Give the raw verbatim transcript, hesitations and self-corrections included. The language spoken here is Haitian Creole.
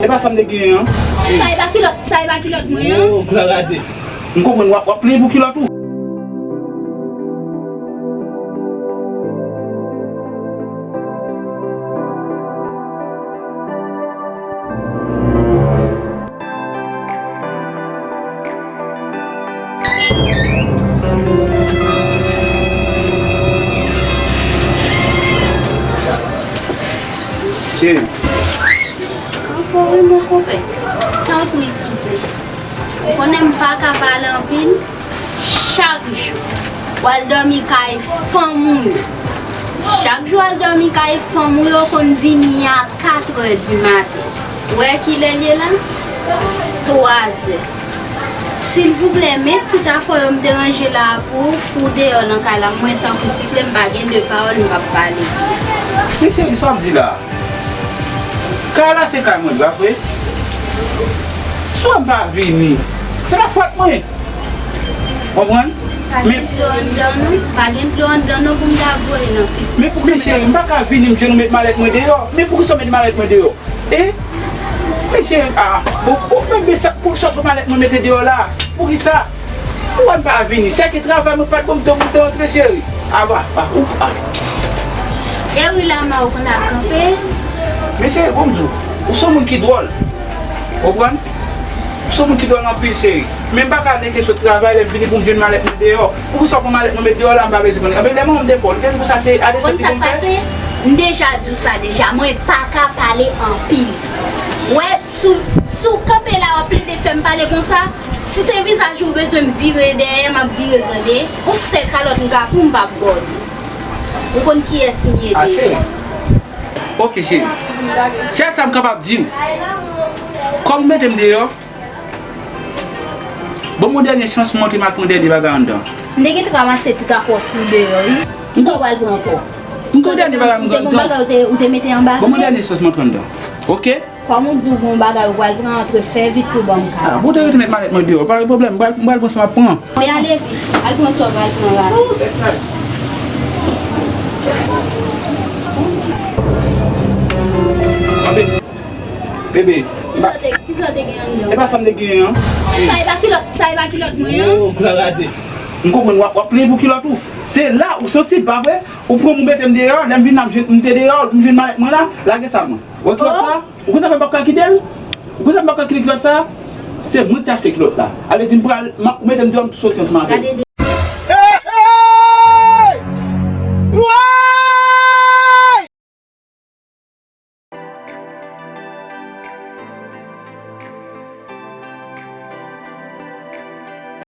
E pa sa m te genyen an. Sa e pa kilòt, sa e pa kilòt mwen an. Oh, Clara de. M konprann w ap, w ap plenyen pou kilòt ou. Cheri. Ankò wi, mon konpè. Tanpri, souple. Ou konnen m pa ka pale anpil. Chak jou, w al dòmi kay fanm ou yo. Chak jou w al dòmi kay fanm ou yo, konn vini a katrè di maten. Ou wè kilè l ye la? Twazè. Silvouplè, met tout afè yo m te ranje la a pou ou, fou deyò nan kay la. Mwen, tanpri, souple, m pa gen de pawòl m p ap pale. Men cheri, sa w ap di la? Kay la se kay mwen, pa vre? Si w pa vini, se pa fòt mwen. Konprann? Pa gen dlo anndan non, pa gen dlo anndan non pou m ta voye nan figi. Men pou, men cheri, m pa ka vini, m di nou met malèt mwen deyò. Men poukisa w met malèt mwen deyò? E? Men cheri, a, bon, bon, men, men sa, poukisa w pran malèt mwen mete deyò la? Poukisa? Ou wè m pa vini, sèke travay mwen pa t ban m tan pou m te rantre, cheri. A, a, a, ou, a. E wi, la, ma, ou konn ap kanpe. Men cheri, bon, m di w, ou se yon moun ki dwòl. Konprann? Ou se yon moun ki dwòl anpil, cheri. Men m pa ka nèke sot travay, lè m vini pou m jwenn malèt mwen deyò. Poukisa w pran malèt mwen met deyò la, m pa bezwen konnen. Anben, lè manman m te fè w, li te di pou sa se a desann li pou m fè. Konn sa k pase? M deja di w sa deja, mwen pa ka pale anpil. Wè, si w, si w kanpe la, w ap plede fè m pale konsa, si se vizaj ou bezwen m vire dèyè, m ap vire l, tande. Yon sèl kalòt m ka pou w, m p ap ba w li. Ou konn kiyès m ye deja. Ok, cheri. Sèl sa m kapab di w. Kòm ou mete m deyò, ban m yon dènye chans, montre m al pran dènye bagay anndan. M te gentan ranmase tout afè w deyò, wi. Kisa w pral pran ankò? M pran dènye bagay m pran anndan. Ou te, ou te mete anba? Ban m yon dènye chans, m antre anndan. Ok? Kòm ou di w gon bagay ou pral pran, antre fè vit pou ban m kay. A, bon, te rete met malèt mwen deyò, pa gen pwoblèm, m pral, m pral pran sa m ap pran. Bon, ale vit, al pran sa w pral pran la. Bebe, m pa. Kisa w te, kisa w te gen anndan? E pa sa m te genyen an. Sa e pa kilòt, sa e pa kilòt mwen an. Oh, Clara de. M konprann w ap, w ap plenyen pou kilòt ou. Se la ou sansib, pa vre? Ou pran m ou mete m deyò, lè m vin la, m jwenn, m te deyò, m jwenn malèt mwen la, lage sa mwen. Wè kilòt sa? Ou konn sa fè m p ap ka kite l? Ou konn sa m p ap ka kite kilòt sa? Se mwen ki te achte kilòt la. Ale di m pral, m ap, ou mete m deyò, m soti ansanm avè w.